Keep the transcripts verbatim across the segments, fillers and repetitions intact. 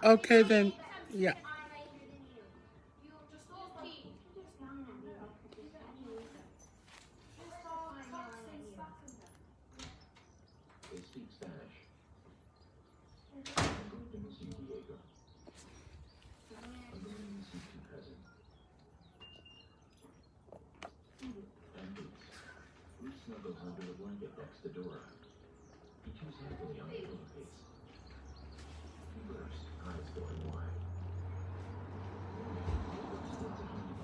Okay then. Yeah. They speak Spanish. I'm going to miss you, Diego. I'm going to miss you too, cousin. And Boots. Boots snuggled under the blanket next to Dora. He chews happily on the pillowcase. He burst, eyes going wide. Dora slipped a candy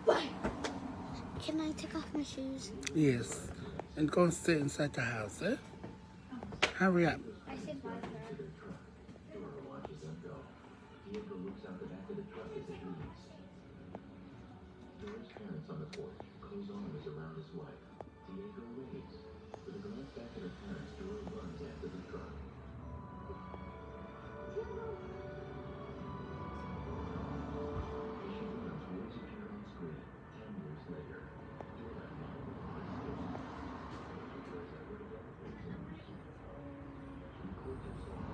bar. Can I take off my shoes? Yes. And go and stay inside the house, eh? Hurry up. I said bye, Dora. Dora watches them go. Diego looks out the back of the truck as it leaves. Dora's parents on the porch. Co's arm is around his wife. Diego waves. With a glance back at her parents, Dora runs after the truck. As she runs, words appear on screen. Ten years later, Dora and Mom are still. She tries to rid the other person. Record their song.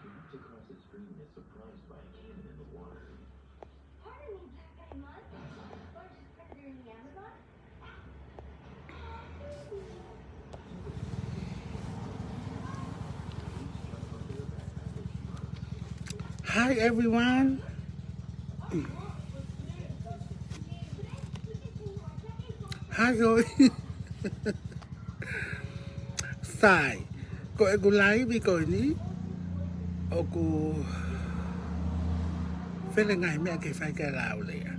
She walks across the stream and is surprised by a cannon in the water. Pardon me, Black Eyed Moth. Largest predator in the Amazon? Hi, everyone. Hi, Zoe. Sai, ko ʻeku laivi ko eni, ʻoku fele ngaahi meʻa ke fai ke lau lea.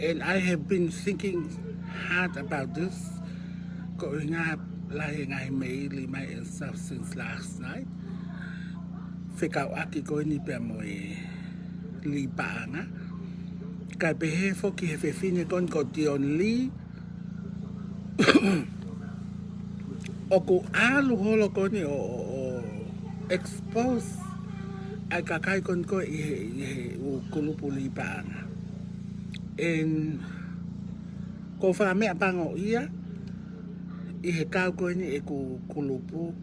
And I have been thinking hard about this. Ko e ngaahi, lahi e ngaahi meili mai and stuff since last night. Fekauʻaki ko eni pea mo e lī paʻanga. Kae pehē foki he fefine ko eni ko Dion Lee. ʻOku ʻalu holo ko eni ʻo, ʻo, ʻo expose ʻa e kakai ko eni ko ē ʻi he, ʻi he ʻū kulupu lī paʻanga. And ʻoku ou fakameʻapangoʻia ʻi he kau ko eni ʻeku kulupu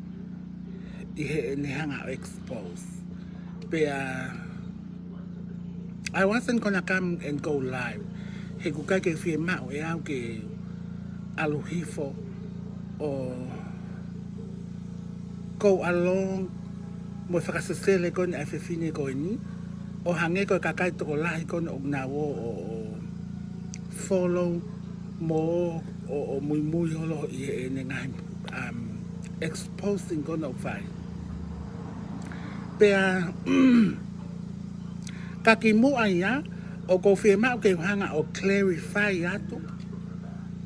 ʻi heʻene hanga ʻo expose. Pea, I wasn't gonna come and go live. He ʻoku ʻikai ke fiemaʻu ʻe au ke ʻalu hifo ʻo go along mo e fakasesele ko eni ʻa e fefine ko eni. ʻO hangē ko e kakai tokolahi ko eni ʻoku nau ō ʻo, ʻo follow mo ō ʻo, ʻo muimui holo ʻi heʻene ngaahi, um, exposing ko eni ʻoku fai. Pea, ka kimuʻa ia, ʻoku ou fiemaʻu ke u hanga ʻo clarify atu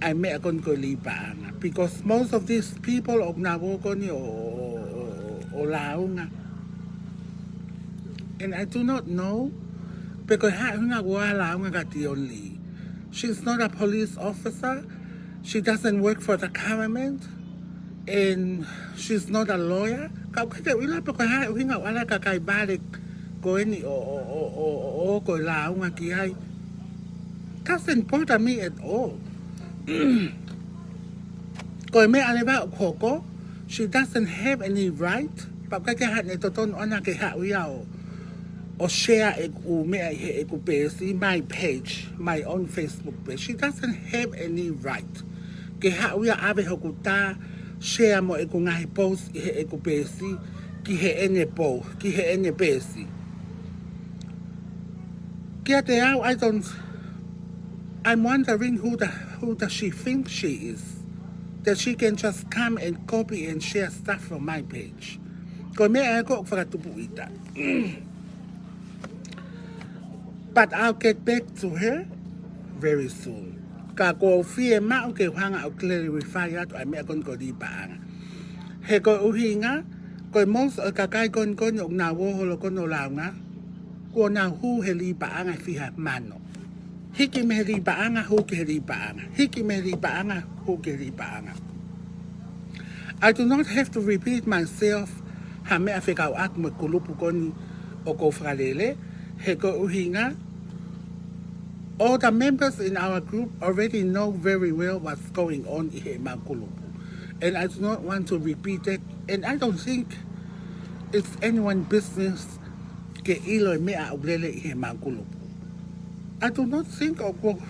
ʻa e meʻa ko eni ko e lī paʻanga. Because most of these people ʻoku nau ō ko eni ʻo, ʻo, ʻo, ʻo, ʻo lāunga. And I do not know pe ko e hā e ʻuhinga ʻoku ʻalu ʻo lāunga kia Dion Lee. She's not a police officer. She doesn't work for the government. And she's not a lawyer. Ka ʻoku ʻikai ke u ʻilo pe ko e hā e ʻuhinga ʻoku ʻalu e kakai vale ko eni ʻo, ʻo, ʻo, ʻo, ʻo, ʻo ko e lāunga ki ai. Doesn't bother me at all. Ko e meʻa leva ʻoku hoko, she doesn't have any right. Pea ʻoku ʻikai ke ʻi ai haʻane totonu ʻana ke haʻu ia ʻo, ʻo share ʻeku meʻa ʻi heʻeku peesi, my page, my own Facebook page. She doesn't have any right ke haʻu ia ʻave hoku tā share mo ʻeku ngaahi post ʻi heʻeku peesi, ki heʻene po, ki heʻene peesi. Kiate au, I don't, I'm wondering who the, who does she think she is, that she can just come and copy and share stuff from my page. Ko e meʻa ē ʻoku ou fakatupu ʻita. But I'll get back to her very soon. Ka ʻoku ou fiemaʻu ke u hanga ʻo clarify atu ʻa e meʻa ko eni ko e lī paʻanga. He ko e ʻuhinga, ko e most ʻo e kakai ko eni ko eni ʻoku nau ō holo ko eni ʻo lāunga, kuo nau hū he lī paʻanga ʻe fiha mano. Hiki mei he lī paʻanga, hū ki he lī paʻanga. Hiki mei he lī paʻanga, hū ki he lī paʻanga. I do not have to repeat myself ha meʻa fekauʻaki mo e kulupu ko eni ʻoku ou fakalele, he ko e ʻuhinga, all the members in our group already know very well what's going on ʻi heʻemau kulupu. And I do not want to repeat it. And I don't think it's anyone business ke ʻilo e meʻa ʻoku lele ʻi heʻemau kulupu. I do not think ʻoku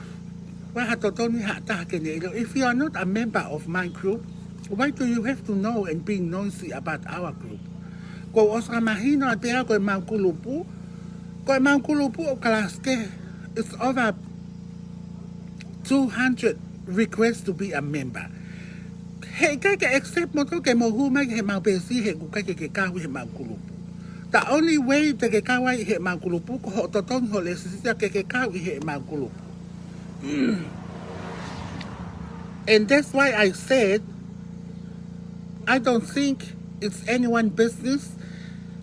ʻi ai ha totonu ia ha taha ke ne ʻilo. If you are not a member of my group, why do you have to know and being noisy about our group? Kuo u ʻosi fakamahino atu pē au ko ʻemau kulupu, ko ʻemau kulupu ʻoku kalasi kehe, it's over two hundred requests to be a member. Heʻikai ke accept moutolu ke mou hū mai ki heʻemau peesi he ʻoku ʻikai ke ke kau ʻi heʻemau kulupu. The only way te ke kau ai ʻi heʻemau kulupu ko hoʻo totongi ho lēsisita ke ke kau ʻi heʻemau kulupu. And that's why I said, I don't think it's anyone business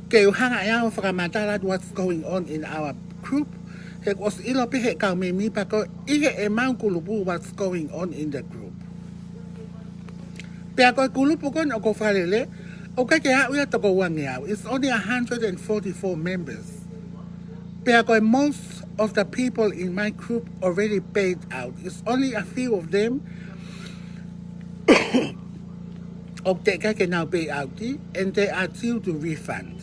ke u hanga ʻe au ʻo fakamatala what's going on in our group. He kuo ʻosi ʻilo pē ʻe he kau mēmipa ko ē ʻi heʻemau kulupu what's going on in the group. Pea ko e kulupu ko eni ʻoku ou fakalele, ʻoku ʻikai ke aʻu ia toko uangeau. It's only a hundred and forty-four members. Pea ko e most of the people in my group already paid out. It's only a few of them ʻoku teʻeki ai ke nau pay out, and they are due to refund.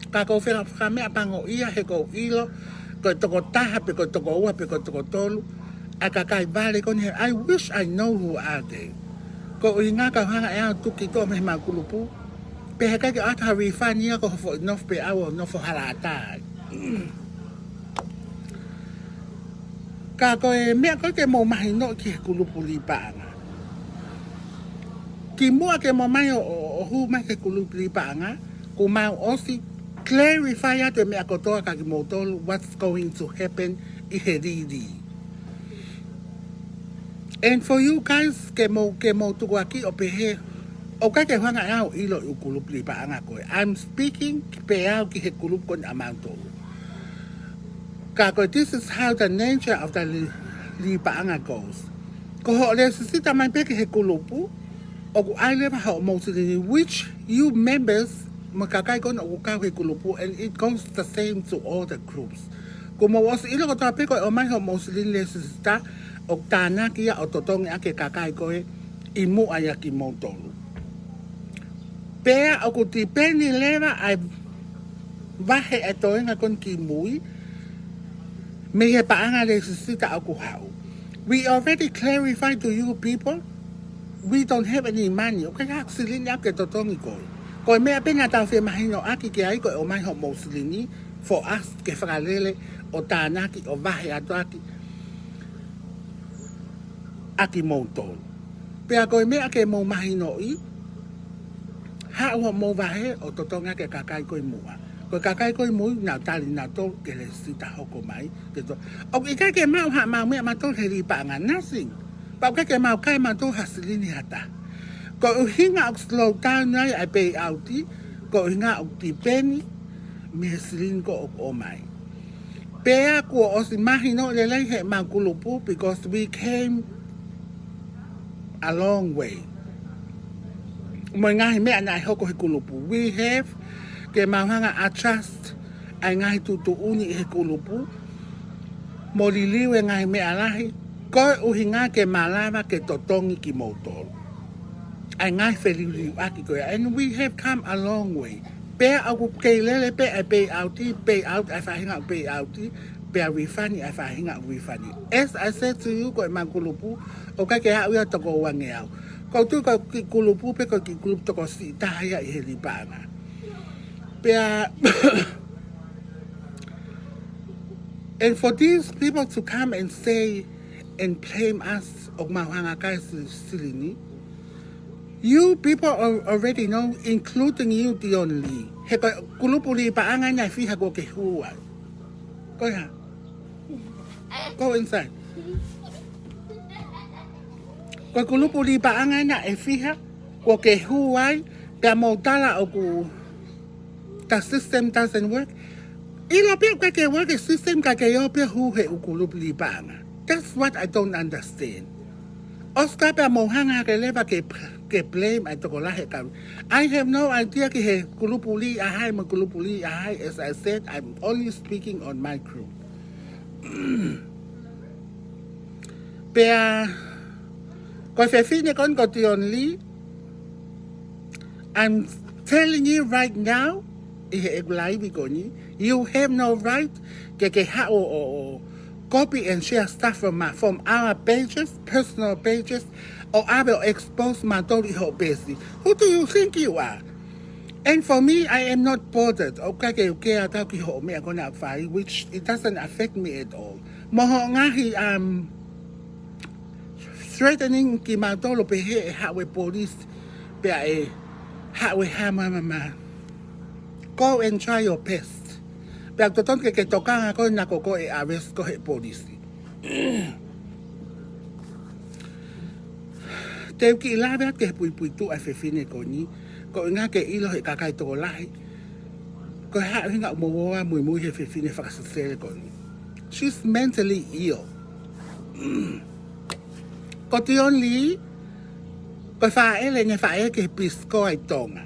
Ka ʻoku ou fie fakameʻapangoʻia he ʻoku ou ʻilo, ko e toko taha pe ko e toko ua pe ko e toko tolu ʻa e kakai vale ko eni, I wish I know who are they. Ko e ʻuhinga ka u hanga ʻe au ʻo tuku kitaua mei heʻemau kulupu, pea heʻikai ke ʻoatu ha refund ia ko ho foʻi nofo pē ʻaʻau ʻo nofo hala ʻatā ai. Ka ko e meʻa ko ē ke mou mahinoʻi ki he kulupu Lipaʻanga. Kimuʻa ke mou ō mai ʻo, ʻo, ʻo hū mai ki he kulupu Lipaʻanga, kuo mau ʻosi clarify atu e meʻa kotoa kia kimoutolu, what's going to happen ʻi he lili. And for you guys, ke mou, ke mou tukuakiʻi ʻo pehē, ʻoku ʻikai ke u hanga ʻe au ʻo ʻilo e ʻū kulupu Lipaʻanga ko ē. I'm speaking pē au ki he kulupu ko eni ʻamautolu. Ka ko e, this is how the nature of the Li-, Lipaʻanga goes. Ko hoʻo lēsisita mai pē ki he kulupu, ʻoku ʻi ai leva hoʻomou silini, which you members, mo e kakai ko eni ʻoku kau he kulupu, and it goes the same to all the groups. Kuo mou ʻosi ʻilo kotoa pē ko e ʻomai hoʻomou silini lēsisita, ʻoku tānaki ia ʻo totongi ʻaki e kakai ko ē ʻi muʻa ia kimoutolu. Pea ʻoku tipeni leva ʻa e vahe ʻa e toenga ko eni ki mui, mei he paʻanga lēsisita ʻoku haʻu. We already clarified to you people, we don't have any money. ʻOku ʻikai ke ʻi ai ha silini ʻaʻaku ke totongi koe. Ko e meʻa pē naʻa tau femahinoʻaki ki ai ko e ʻomai hoʻomou silini for us ke fakalele ʻo tānaki ʻo vahe atu ʻaki ʻa kimoutolu. Pea ko e meʻa ke mou mahinoʻi, haʻu hoʻomou vahe ʻo totongi ʻaki e kakai ko ē ʻi muʻa. Ko e kakai ko ē ʻi mui, nau tali nautolu ki he lēsisita hoko mai. Ke to-, ʻoku ʻikai ke maʻu haʻamau meʻa mautolu he Lipaʻanga, nothing. Pea ʻoku ʻikai ke mau kai mautolu ha silini ha taha. Ko e ʻuhinga ʻoku slow down ai ʻa e pay out, ko e ʻuhinga ʻoku tipeni mei he silini ko ē ʻoku ʻomai. Pea kuo ʻosi mahino lelei heʻemau kulupu, because we came a long way. Mo e ngaahi meʻa naʻe hoko he kulupu. We have ke mau hanga ʻo adjust ʻa e ngaahi tuʻutuʻuni ʻi he kulupu, mo liliu e ngaahi meʻa lahi, ko e ʻuhinga ke malava ke totongi kimoutolu ʻa e ngaahi feliliuaki ko ia. And we have come a long way. Pea ʻoku kei lele pē ʻa e pay out, pay out ʻa e faʻahinga ʻoku pay out, pea refund ʻa e faʻahinga ʻoku refund. As I said to you, ko ʻemau kulupu, ʻoku ʻikai ke aʻu ia toko uangeau. ʻOku ou tui ko e kiʻi kulupu pē, ko e kiʻi kulupu tokosiʻi taha ia ʻi he Lipaʻanga. Pea, and for these people to come and say and blame us, ʻoku mau hanga kai si-, silini, you people al-, already know, including you, Dion Lee. He ko e kulupu Lipaʻanga ena ʻe fiha kuo ke hū ai? Ko e hā? Go inside. Ko e kulupu Lipaʻanga ena ʻe fiha kuo ke hū ai, pea mou tala ʻoku the system doesn't work. ʻIlo pē ʻoku ʻikai ke work e system ka ke ō pē ʻo hū he ʻū kulupu Lipaʻanga. That's what I don't understand. ʻOsi ko ia pea mou hanga hake leva ke p-, ke blame ʻa e tokolahi ʻo e kau. I have no idea ki he kulupu lī ʻa hai mo e kulupu lī ʻa hai. As I said, I'm only speaking on my group. Pea, ko e fefine ko eni ko Dion Lee, I'm telling you right now, ʻi heʻeku live ko eni, you have no right ke ke haʻu ʻo, ʻo, ʻo copy and share stuff from my, from our pages, personal pages, ʻo ʻave ʻo expose mautolu ʻi hoʻo peesi. Who do you think you are? And for me, I am not bothered. ʻOku ʻikai ke u care atu au ki hoʻo meʻa ko ena ʻoku fai, which it doesn't affect me at all. Mo hoʻo ngaahi, um, threatening kimautolu pehē ʻe haʻu e police, pea ʻe haʻu e hā, mā, mā, mā. Go and try your best. Pea totonu ke ke tokanga koe naʻa ko koe ʻe arrest ko ē ʻe he police. Te u kiʻi lave atu ki he puipuituʻa ʻo e fefine ko eni, koeʻuhinga ke ʻilo ʻe he kakai tokolahi ko e hā e ʻuhinga ʻoku mou ō ʻo muimui he fefine fakasesele ko eni. She's mentally ill. Ko Dion Lee, ko e fāʻele ʻene faʻē ki he Peace Corps ʻi Tonga.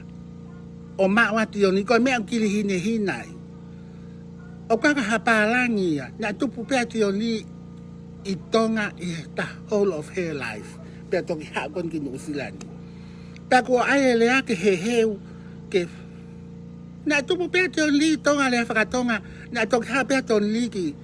ʻO maʻu ʻa Dion Lee, ko e meʻa ʻoku kili hinehina ai. ʻOku ʻikai ko ha pālangi ia, naʻe tupu pē ʻa Dion Lee ʻi Tonga ʻi he the whole of her life. Pea toki haʻu ko eni ki Nuʻu Sila ni. Pea kuo ʻai e lea ke heheu, ke, naʻe tupu pē ʻa Dion Lee ʻi Tonga, lea faka-Tonga, naʻe toki haʻu pē ʻa Dion Lee ki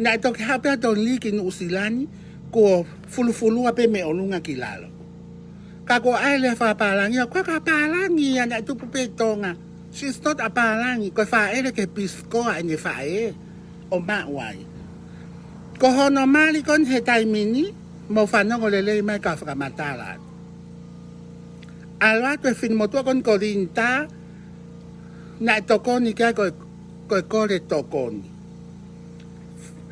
Naʻe toki haʻu pē ʻa Dion Lee ki Nuʻu Sila ni, kuo fulufulua pē mei ʻolunga ki lalo. Ka kuo ʻai e lea fakapālangi, ʻoku ʻikai ko ha pālangi ia, naʻe tupu pē ʻi Tonga. She's not a pālangi, ko e fāʻele ki he Peace Corps ʻene faʻē, ʻo maʻu ai. Ko hono mali ko eni he taimi ni, mou fanongo lelei mai ka u fakamatala atu. ʻAlu atu e finemotuʻa ko eni ko Linda, naʻe tokoni ki ai ko e, ko e kole tokoni.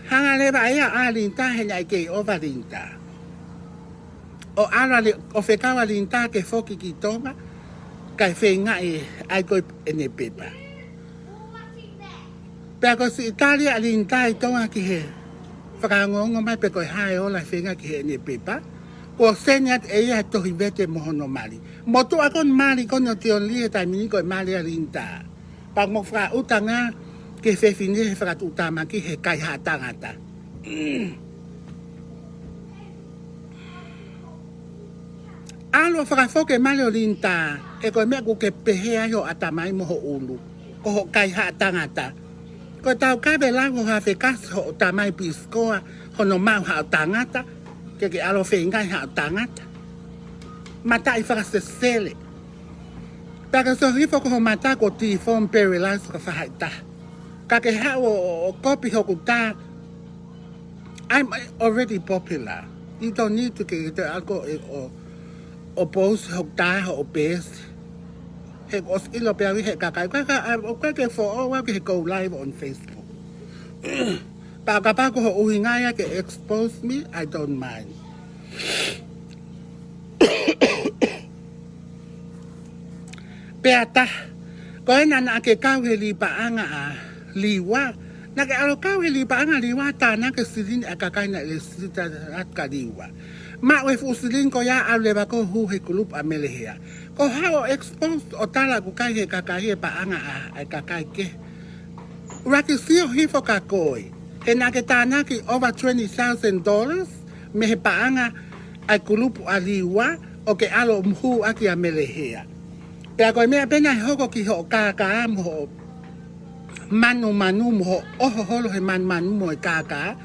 Hanga leva ʻe ia ʻo ʻā Linda he naʻe kei ʻova Linda. ʻO ʻalu ʻa Li-, ʻo fekau ʻa Linda ke foki ki Tonga, kae feingaʻi ʻai ko ē ʻene pepa. Pea ko e siʻi tali ʻa Linda ʻi Tonga ki he fakaongoongo mai pe ko e hā e ola ʻo e feinga ki heʻene pepa, kuo send atu ʻe ia e tohi vete mo hono mali. Motuʻa ko eni mali ko eni ʻo Dion Lee he taimi ni ko e mali ʻa Linda. Pea mou fakaʻuta ange ki he fefine he fakatuʻutāmaki he kaihaʻa tangata. ʻAlu ʻo fakafoki e mali ʻo Linda, he ko e meʻa ʻoku ke pehē ai ho ʻatamai mo ho ʻulu, ko hoʻo kaihaʻa tangata. Ko e taukave lau ho hafekasi hoʻo tamai Peace Corps, hono maʻu haʻo tangata, ke ke ʻalu ʻo feingaʻi haʻo tangata. Mataʻi fakasesele. Pea ke sio hifo ko ho mata ko e deformed, paralyzed, ka faʻahi taha. Ka ke haʻu ʻo, ʻo, ʻo copy hoku tā, I'm already popular. You don't need to ke, ke te ako e ʻo, ʻo post hoku tā, hoʻo peesi. He ʻosi ʻilo pē au ʻe he kakai. Ka, ka, ʻoku ʻikai ke foʻou au ki he go live on Facebook. Pea kapau ko ho ʻuhinga ia ke expose me, I don't mind. Pea taha, ko ena naʻa ke kau he lī paʻanga ʻa Liua. Naʻa ke ʻalu ʻo kau he lī paʻanga ʻa Liua, tānaki e silini ʻa e kakai naʻe lēsisita atu kia Liua. Maʻu e fuʻu silini ko ia, ʻalu leva koe ʻo hū he kulupu ʻa Melehea. Ko haʻo expose ʻo tala ʻoku kai he kakai e paʻanga ʻa, ʻa e kakai kehe. ʻUluaki, sio hifo kia koe. He naʻa ke tānaki over twenty thousand dollars mei he paʻanga ʻa e kulupu ʻa Liua ʻo ke ʻalu ʻo hū ʻaki ʻa Melehea. Pea ko e meʻa pē naʻe hoko ki hoʻo kākā mo hoʻo manumanu mo hoʻo ʻoho holo he manumanu mo e kākā.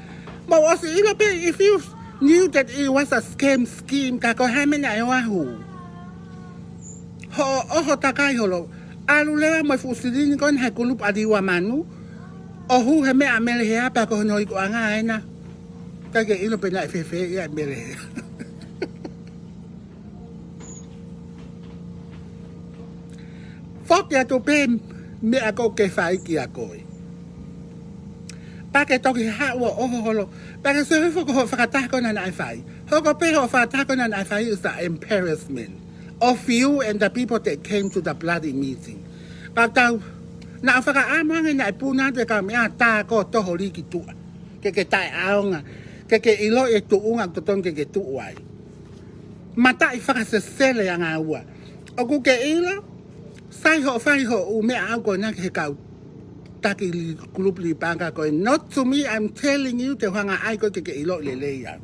Mou ʻosi ʻilo pē, if you knew that it was a scam scheme, ka ko e hā e meʻa naʻe ʻoatu. Hoʻo ʻoho takai holo. ʻAlu leva mo e fuʻu silini ko ena he kulupu ʻa Liua Manu, ʻo hū he meʻa ʻa Melehea pea ko hono ikuʻanga ena. ʻIkai ke ʻilo pe naʻe fēfē ia ʻe Melehea. Foki atu pē meʻa ʻoku ke fai kia koe. Pea ke toki haʻu ʻo ʻoho holo. Pea ke sio hifo ko hoʻo fakataha ko ena naʻe fai. Hoko pē hoʻo fakataha ko ena naʻe fai is the embarrassment of you and the people that came to the bloody meeting. Pea tau, naʻa fakaʻamu ange naʻe puna atu e kau meʻa tā ko toho lī ki tuʻa. Ke ke taʻeʻaonga. Ke ke ʻiloʻi e tuʻunga totonu ke ke tuʻu ai. Mataʻi fakasesele ʻanga ua. ʻOku ke ʻilo, sai hoʻo fai hoʻo ʻū meʻa ʻaʻau ko ena ki he kau taki li-, group Lipanga ko ē. Not to me, I'm telling you, te u hanga ʻai koe ke ke ʻiloʻi lelei au.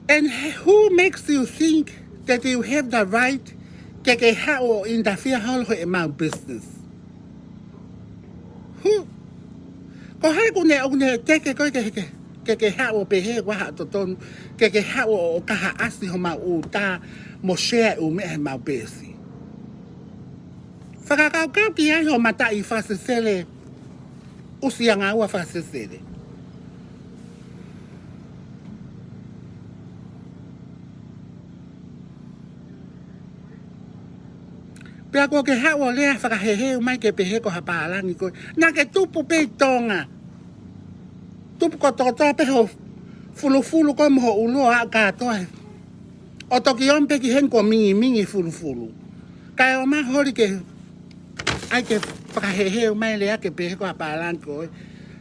And who makes you think that you have the right ke ke haʻu ʻo interfere holo he ʻemau business? Who? Ko hai ʻoku ne, ʻoku ne teke koe ke, ke, ke, ke haʻu ʻo pehē ʻoku ʻikai ha totonu, ke ke haʻu ʻo, ʻo kahaʻasi homau ʻū tā mo share ʻū meʻa heʻemau peesi? Fakakaukau ki ai hoʻo mataʻi fakasesele, ʻusi ʻanga ua fakasesele. Pea ko ke haʻu ʻo lea fakaheheu mai ke pehē ko ha pālangi koe. Naʻa ke tupu pē ʻi Tonga. Tupu kotokotoa pē ho fulufulu ko ē mo ho ʻulo ʻa kātoa he. ʻO toki ō mai pē ki heni ko e mingimingi fulufulu. Kae ʻomai holi ke ʻai ke fakaheheu mai lea ke pehē ko ha pālangi koe.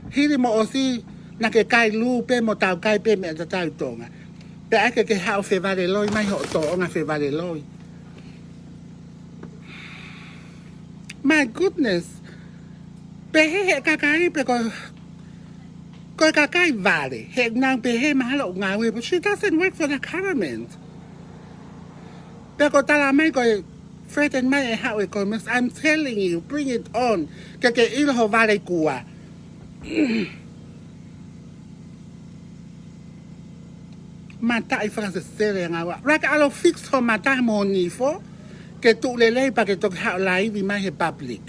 Hili mo ʻosi naʻa ke kai lū pē mo taukai pē meʻa tatau ʻi Tonga. Pea ʻai ke ke haʻu fevaleloi mai hoʻo tōʻonga fevaleloi. My goodness. Pehē he kakai pē ko, ko e kakai vale. He nau pehē mahalo ʻoku ngāue, but she doesn't work for the government. Pea ko e tala mai ko e threaten mai e haʻu e commerce. I'm telling you, bring it on. Ke ke ʻilo ho vale kuo. Mataʻi fakasesele ʻanga ua. ʻAlu ke ʻalu fix ho mata mo ho nifo, ke tuʻu lelei pea ke toki haʻu laivi mai he public.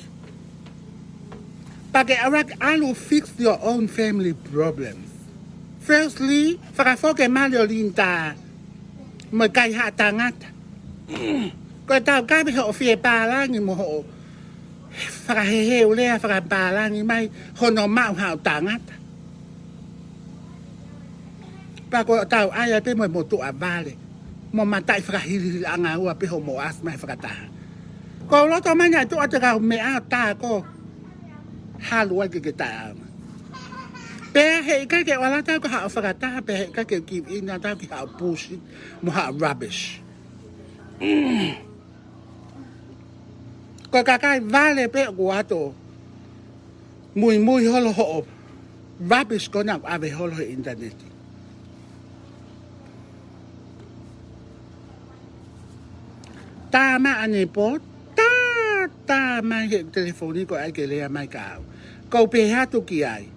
Pea ke ʻalu ke ʻalu fix your own family problems. Firstly, fakafoki e mali ʻo Linda mo e kaihaʻa tangata. Ko e taukaveʻi hoʻo fie pālangi mo hoʻo fakaheheu lea fakapālangi mai hono maʻu haʻo tangata. Pea ko e tau ʻai pē mo e motuʻa vale. Mo mataʻi fakahilihili ʻanga ua pē hoʻomo ʻasi mai fakataha. Ko e loto mai naʻe tuʻu atu e kau meʻa tā ko halu ai ke ke taʻanga. Pea heʻikai ke ʻoua ʻe tau ki haʻo fakataha, pea heʻikai ke give in ʻa tau ki haʻo push mo haʻo rubbish. Ko e kakai vale pē ʻoku ʻalu muimui holo hoʻo rubbish ko ena ʻave holo he internet. Tā mai ʻanepō, tā, tā mai he telefoni ko e ʻai ke lea mai kiate au. Ko u pehē atu ki ai.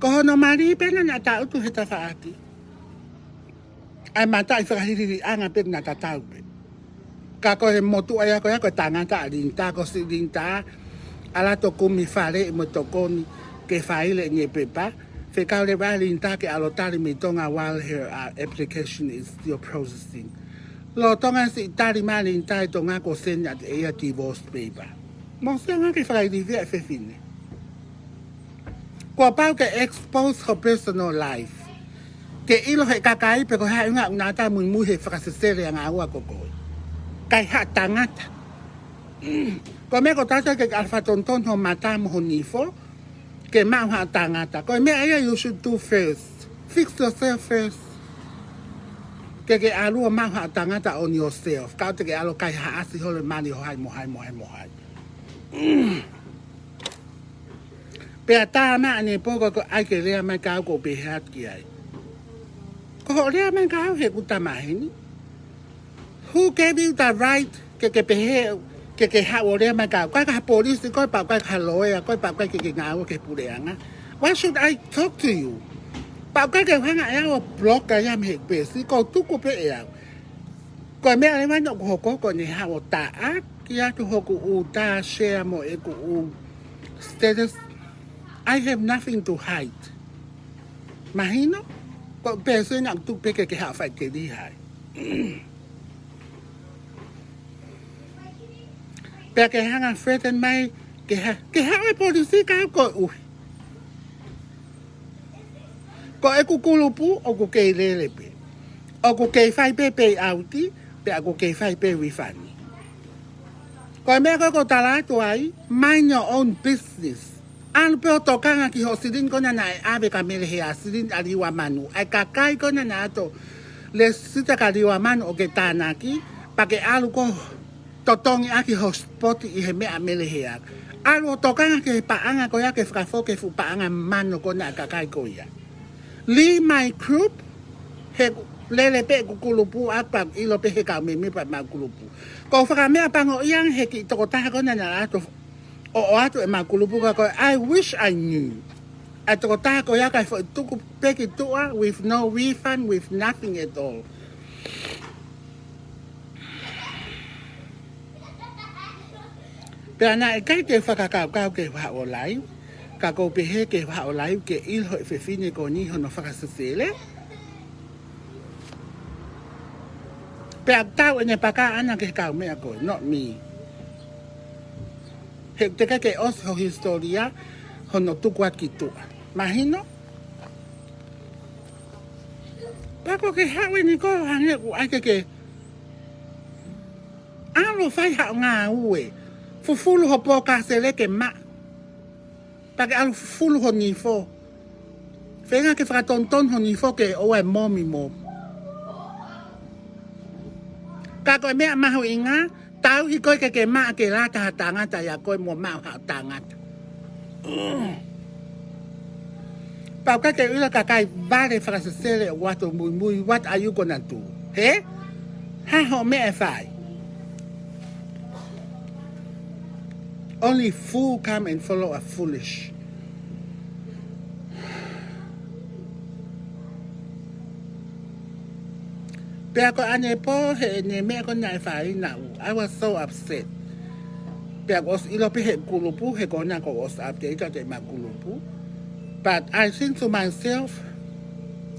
Ko hono mali pē naʻa na taʻutu he tafaʻaki. ʻAi mataʻi fakahilihili ʻanga pē naʻa tatau pē. Ka ko e motuʻa ia ko ia ko e tangata ʻa Linda, ko siʻi Linda, ʻalu atu ʻo kumi faleʻi mo e tokoni ke faile ʻene pepa. Fekau leva ʻa Linda ke ʻalu ʻo tali mei Tonga while her, uh, application is still processing. Lolotonga siʻi tali mai ʻa Linda ʻi Tonga ko e send atu ʻe ia divorce paper. Mo siʻanga ke fakailifia e fefine. Kuo pau ke expose ho personal life. Ke ʻilo he kakai pe ko e hā e ʻuhinga ʻoku na ʻatā muimui he fakasesele ʻanga ua ko koe. Kaihaʻa tangata. Ko e meʻa ko e taha ke ke ʻalu fakatonutonu ho mata mo ho nifo, ke maʻu haʻo tangata. Ko e meʻa ia you should do first. Fix yourself first. Ke ke ʻalu ʻo maʻu haʻo tangata on yourself. Kae ʻoua te ke ʻalu ʻo kaihaʻasi holo e mali ʻo hai mo hai mo hai mo hai. Pea tā mai ʻanepō ko e ʻai ke lea mai kiate au ko u pehē atu ki ai. Ko hoʻo lea mai kiate au he kuo ta maheni. Who gave you the right ke ke pehē, ke ke haʻu ʻo lea mai kiate au? ʻIkai ko ha polisi koe, pea ʻikai ko ha loea koe, pea ʻikai ke ke ngāue ki he puleʻanga. Why should I talk to you? Pea ʻikai ke u hanga ʻe au ʻo block ʻa ia mei he peesi, ko u tuku pē ʻe au. Ko e meʻa leva ʻoku hoko ko ʻene haʻu ʻo taʻaki atu hoku ʻū tā share mo ʻeku ʻū status. I have nothing to hide. Mahino, ko e peesi ena ʻoku tuku pē ke ke haʻu ʻo faʻiteliha ai. Pea ke hanga threaten mai, ke ha-, ke haʻu e polisi kiate au koeʻuhi. Ko ʻeku kulupu ʻoku kei lele pē. ʻOku kei fai pē payout, pea ʻoku kei fai pē refund. Ko e meʻa ko ē ʻoku ou tala atu ai, mind your own business. ʻAlu pē ʻo tokanga ki hoʻo silini ko ena naʻe ʻave kia Mele Hea, silini ʻa Liua Manu. ʻA e kakai ko ena naʻa nau lesita kia Liua Manu ʻo ke tānaki, pea ke ʻalu ko ē ʻo totongi ʻaki ho spot ʻi he meʻa ʻa Mele Hea. ʻAlu ʻo tokanga ki he paʻanga ko ia ke fakafoki e fuʻu paʻanga mano ko ena ʻa e kakai ko ia. Leave my group, he lele pē ʻeku kulupu ʻaku pea ʻilo pē he kau mēmipa ʻemau kulupu. Ko e fakameʻapango ia he kiʻi tokotaha ko ena naʻa nau ʻoatu ʻemau kulupu ka ko e, I wish I knew. ʻA e tokotaha ko ia kae foʻi tuku pē ki tuʻa with no refund, with nothing at all. Pea naʻe ʻikai ke fakakaukau ke u haʻu ʻo live, ka ʻoku ou pehē ke u haʻu ʻo live ke ʻilo ʻe he fefine ko eni hono fakasesele. Pea tau ʻene paka ʻana ki he kau meʻa ko ē, not me. He teʻeki ke ʻosi ho hisitōlia hono tuku atu ki tuʻa. Mahino? Pea ko e ke haʻu eni ko ē hangē ʻoku ʻai ke ke ʻalu ʻo fai haʻo ngāue. Fufulu ho pō kasele ke maʻa. Pea ke ʻalu fufulu ho nifo. Feinga ke fakatonutonu ho nifo ke ʻoua ʻe momi mo. Ka ko e meʻa mahuʻinga, tauhi koe ke ke maʻa ke lata ha tangata ia ko ē mo maʻu haʻo tangata. Pea ʻoku ʻikai ke ʻilo kakai vale fakasesele ʻoku ʻoatu muimui, what are you gonna do? He? Hā hoʻo meʻa ʻe fai? Only fool come and follow a foolish. Pea ko ʻene pō he ʻene meʻa ko ena naʻe fai naʻu. I was so upset. Pea kuo ʻosi ʻilo pē he kulupu, he ko ena kuo ʻosi update atu ʻemau kulupu. But I think to myself,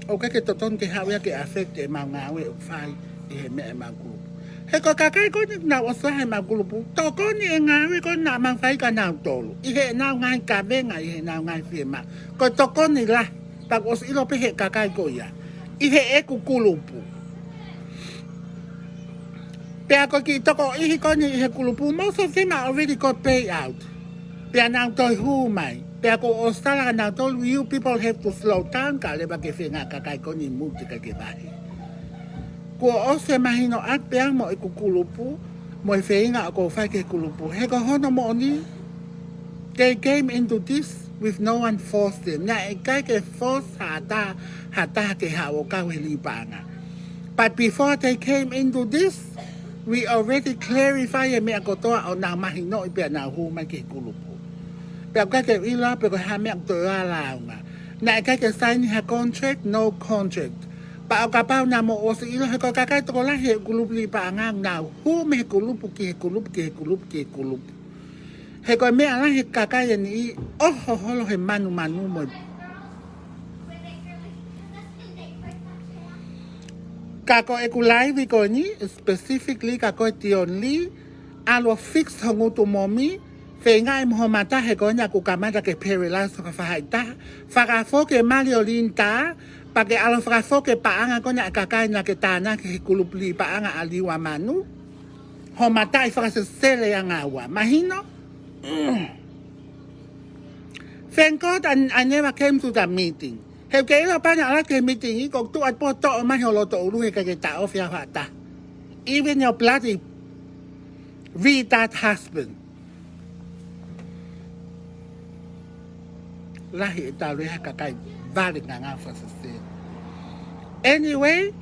ʻoku ʻikai ke totonu ke haʻu ia ke affect ʻemau ngāue ʻoku fai ʻi he meʻa ʻemau kulupu. He ko e kakai ko eni naʻa nau ʻosi lahi ʻemau kulupu, tokoni e ngāue ko ena naʻa mau fai kia nautolu. ʻI heʻenau ngaahi kavenga, ʻi heʻenau ngaahi fiemaʻu. Ko e tokoni lahi, pea kuo ʻosi ʻilo pē he kakai ko ia. ʻI heʻeku kulupu. Pea ko e kiʻi toko ʻihi ko eni ʻi he kulupu, most of them are already got pay out. Pea nau toe hū mai. Pea kuo ʻosi tala kia nautolu, you people have to slow down, ka leva ke feinga kakai ko eni muti ka ke vahi. Kuo ʻosi e mahino atu pē ia mo ʻeku kulupu, mo e feinga ʻoku ou fai ki he kulupu. He ko hono moʻoni, they came into this with no one forced them. Naʻe ʻikai ke force ha taha, ha taha ke haʻu ʻo kau he lipaʻanga. But before they came into this, we already clarify e meʻa kotoa ʻo nau mahinoʻi pea nau hū mai ki he kulupu. Pea ʻoku ʻikai ke ʻilo pe ko e hā e meʻa ʻoku toe ʻaonga. Naʻe ʻikai ke sign ha contract, no contract. Pea ʻo kapau naʻa mou ʻosi ʻilo he ko e kakai tokolahi he kulupu lipaʻanga, nau hū mei he kulupu ki he kulupu, ki he kulupu, ki he kulupu. He ko e meʻa lahi he kakai ʻe niʻihi ʻoho holo he manumanu mo e. Ka ko ʻeku live ko eni, specifically kia koe Dion Lee, ʻalu ʻo fix ho ngutu momi, feingaʻi mo ho mata he ko ena kuo kamata ke paralyze fakafaʻahitaha, fakafoki e mali ʻo Linda, pea ke ʻalu ʻo fakafoki e paʻanga ko ena ʻa e kakai naʻa ke tānaki he kulupu lipaʻanga ʻa Liua Manu. Ho mataʻi fakasesele ʻa ngaua. Mahino? Thank God I, I never came to the meeting. He ʻoku ke ʻilo pē naʻa ku ʻalu ki he meeting ʻi ko tuʻa pō toʻo mai ho loto ʻulu he ʻikai ke taʻofi au ha taha. Even your bloody retard husband. Lahi e talu e ha kakai vale ngangau fakasesele. Anyway,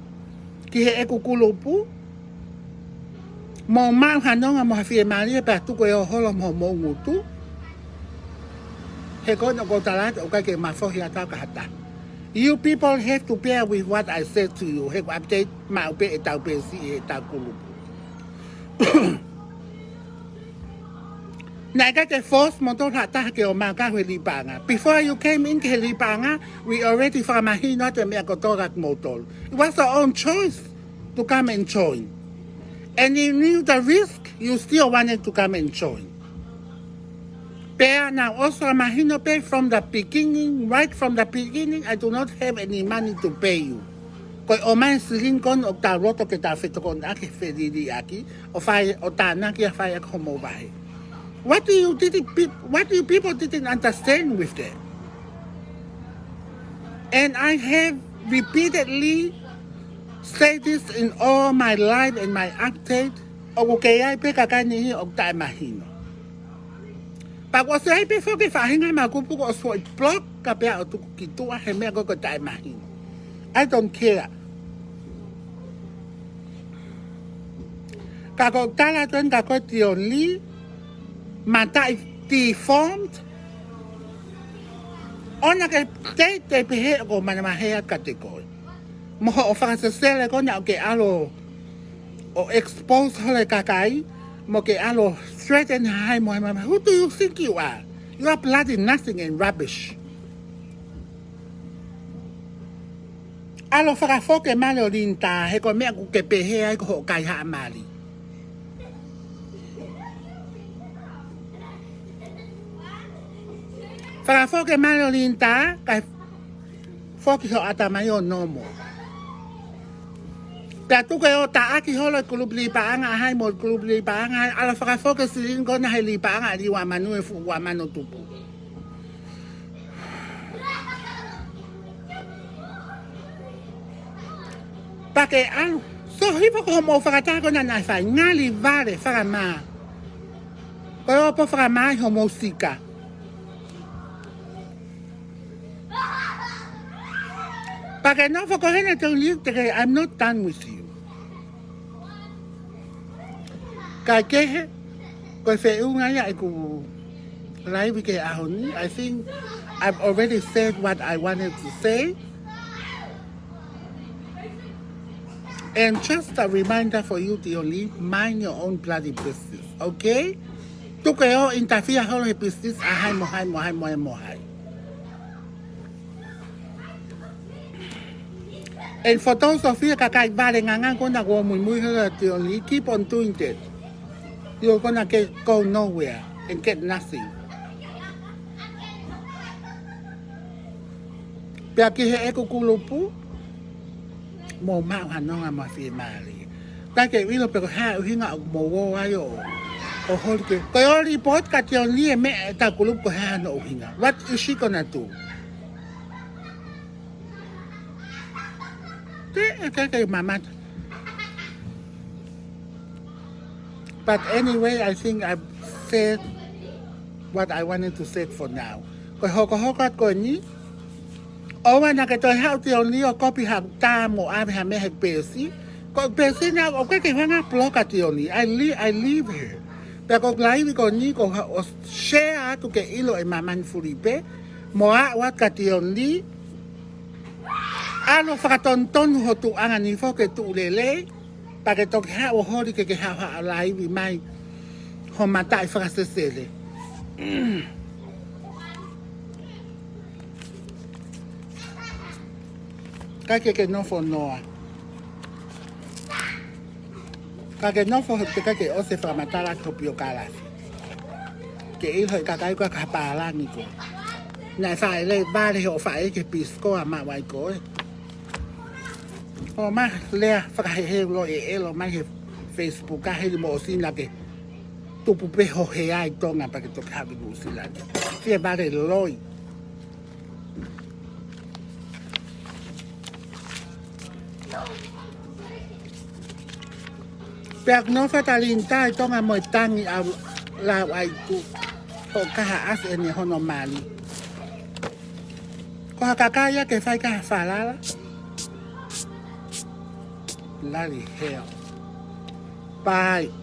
ki heʻeku kulupu, mou maʻu ha nonga mo ha fiemālie pea tuku e ʻoho holo mo homou ngutu. He ko ena ʻoku ou tala atu ʻoku ʻikai ke mafohi atu au kia ha taha. You people have to bear with what I said to you. He ʻoku update maʻu pē ʻetau peesi ʻi heʻetau kulupu. Naʻe ʻikai ke force moutolu ha taha ke ō mai ʻo kau he lipaʻanga. Before you came in ki he lipaʻanga, we already fakamahino atu e meʻa kotoa kia moutolu. It was your own choice to come and join. And you knew the risk, you still wanted to come and join. Pea naʻa ku ʻosi fakamahino pē from the beginning, right from the beginning, I do not have any money to pay you. Ko e ʻomai e silini ko ena ʻoku tau loto ke tau fetokoniʻaki, feliliʻaki, ʻo fai, ʻo tānaki ʻa e fai ʻaki homou vahe. What do you didn't peop-, what do you people didn't understand with that? And I have repeatedly said this in all my live and my update. ʻOku kei ʻi ai pē kakai niʻihi ʻoku taʻemahino. Pea kuo ʻosi ʻi ai pē foki e faʻahinga ʻema kupu kuo ʻosi foʻi block ka pea ʻo tuku ki tuʻa he meʻa ko ē ko e taʻemahino. I don't care. Ka ko e tala atu eni kia koe Tion Lee, mataʻi deformed. ʻOua naʻa ke teitei pehē ʻoku ou manavahē atu kiate koe. Mo hoʻo fakasesele ko ena ʻoku ke ʻalu ʻo expose holo e kakai, mo ke ʻalu ʻo threaten ha hai mo hai mo hai. Who do you think you are? You are bloody nothing and rubbish. ʻAlu ʻo fakafoki e mali ʻo Linda, he ko e meʻa ʻoku ke pehē ai ko hoʻo kaihaʻa mali. Fakafoki e mali ʻo Linda, kae foki ho ʻatamai ʻo normal. Pea tuku ke ō ʻo taʻaki holo e kulupu lī paʻanga ʻa hai mo e kulupu lī paʻanga ʻa hai, ʻalu ʻo fakafoki e silini ko ena he lī paʻanga ʻa Liua Manu, e fuʻu Ua Manu tupu. Pea ke ʻalu. So hifo ko hoʻomou fakataha ko ena naʻe fai, ngali vale fakamā. Ko e ō pē ʻo fakamā ʻi hoʻomou sika. Pea ke nofo ko ena Tion Lee, te ke, I'm not done with you. Kae kehe, ko e feʻunga ia ʻeku laivi ki he ʻaho ni. I think I've already said what I wanted to say. And just a reminder for you, Tion Lee, mind your own bloody business, okay? Tuku ke ō ʻo interfere holo he business ʻa hai mo hai mo hai mo hai mo hai. And for those of you kakai vale ngangana ko ena kuo muimui holo Tion Lee, keep on doing that. You're gonna get, go nowhere and get nothing. Pea ki heʻeku kulupu, mou maʻu ha nonga mo e fiemālie. ʻIkai ke u ʻilo pe ko e hā e ʻuhinga ʻoku mou ō ai ʻo, ʻo holi ke. Ko e ō ʻo report kia Tion Lee e meʻa ʻetau kulupu ko e hā hono ʻuhinga. What is she gonna do? Te, ʻikai ke mamata. But anyway, I think I've said what I wanted to say for now. Ko e hokohoko atu ko eni, ʻoua naʻa ke toe haʻu Tion Lee ʻo kopi haʻaku tā mo ʻave ha meʻa he peesi. Ko e peesi na ʻoku ʻikai ke u hanga ʻo block ʻa Tion Lee. I le-, I leave her. Pea ko e laivi ko eni ʻoku ou haʻu ʻo share atu ke ʻilo ʻe māmani fulipē. Mo aʻu atu kia Tion Lee. ʻAlu ʻo fakatonutonu ho tuʻunga ni foki ke tuʻu lelei. Pea ke toki haʻu ʻo holi ke ke haʻu ʻo laivi mai ho mataʻi fakasesele. ʻIkai ke ke nofo noa. Ka ke nofo he ʻikai ke ʻosi e fakamatala ki ho piokalafi. Ke ʻilo ʻe he kakai ko ē ko ha pālangi koe. Naʻe faʻa lele vale hoʻo faʻē ki he Peace Corps ʻa maʻu ai koe. ʻO ma lea fakaheheu loi ʻe ʻelo mai he Facebook ʻa heli mo ʻosi naʻa ke tupu pē ho hea ʻi Tonga pea ke toki haʻu ki Nuʻusila ni. Fie vale loi. Pea ʻoku nofo atu ʻa Linda ʻi Tonga mo e tangi ʻa lau ai ku. Hoʻo kaha ʻasi ʻene hono mali. Ko ha kakai ia ke fai kaha falala. Bloody hell. Bye.